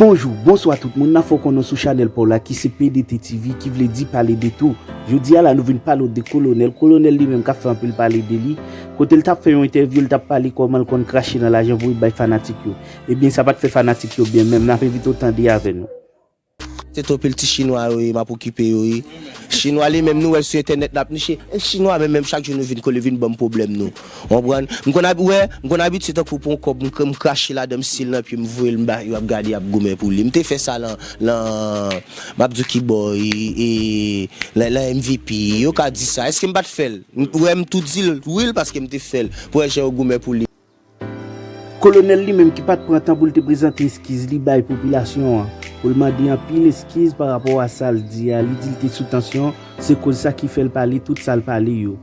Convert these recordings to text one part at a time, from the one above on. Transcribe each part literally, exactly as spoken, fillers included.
Bonjou, bonswa tout moun, n ap fè w konnen sou chanèl pa w la ki se P D T T V, ki vle di pale de tou. Jodi a la nou vin pale w de Kolonèl. Kolonèl li menm k ap fè anpil pale de li. Kote l t ap fè yon entèvyou, l t ap pale kòman l konn krache nan lajan pou l bay fanatik yo. Ebyen, sa pa t fè fanatik yo byen menm. N ap envite w tande avè nou. Se twòp pil ti chinwa yo ye, m ap okipe yo ye. Chinwa li menm nou wè l sou entènèt n ap niche. E chinwa menm, menm chak jou nou vin kole, vin ban m pwoblèm nou. Ou konprann? M konn ab- wè, m konn abitye tankou pran yon kòb, m, m krache ladan m, si l nan pye m voye l, m ba yo ap gade, y ap goumen pou li. M te fè sa lan, lan, m ap di w ki bò, e, e, lan, lan M V P, yo ka di sa. Èske m pa t fè l? M, wè, m tou di l, wi, l, paske m te fè l. Pou wè jan yo goumen pou li. Kolonèl li menm ki pa t pran tan pou l te prezante eskiz li bay popilasyon an, pou l mande anpil eskiz pa rapò a sa l di a, li di l te sou tansyon, se koz sa ki fè l pale tout sa l pale yo.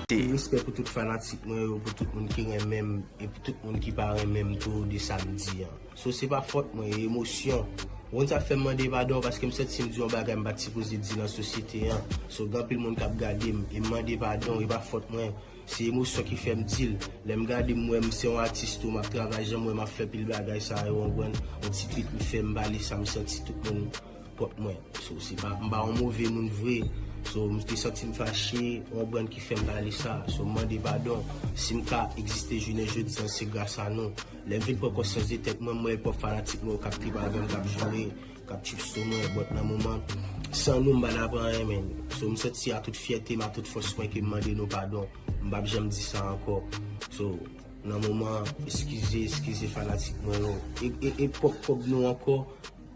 Respè pou tout fanatik mwen yo, pou tout moun ki renmen m, e pou tout moun ki pa renmen m tou de sa m di an. So se pa fòt mwen, e emosyon. Ou konn sa k fè m mande padon, paske m santi m di yon bagay m pa t sipoze di lan sosyete an. So gen anpil moun k ap gade m, e m mande padon, e pa fòt mwen. Se emosyon ki fè m di l. Lè m gade m wè m se yon atis tou, m ap travay jan m wè m ap fè pil bagay sa yo, w konprann? Yon ti tweet m fè m pale sa m santi tout moun pot mwen. So se pa, m pa yon move moun vre. So m te santi m fache, w konprann, ki fè m pale sa. So m mande padon. Si m ka egziste jounen jodi an se gras a nou. Lè m vin pran konsyans de tèt mwen, m wè pwòp fanatik mwen yo k ap trip avè m, k ap joure, k ap trip sou mwen, but nan moman, san nou m pa t ap anyen, man. So m santi a tout fyète m, a tout fòs mwen ke m mande nou padon. M p ap janm di sa ankò. So nan moman, eskize, eskize fanatik mwen yo. E, e, e pwòp kòb nou ankò,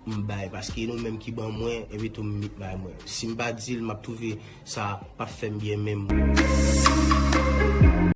m bay, paske e nou menm ki ban mwen, epi tou m met bay mwen. Si m pa di l, m ap twouve sa p ap fè m byen menm.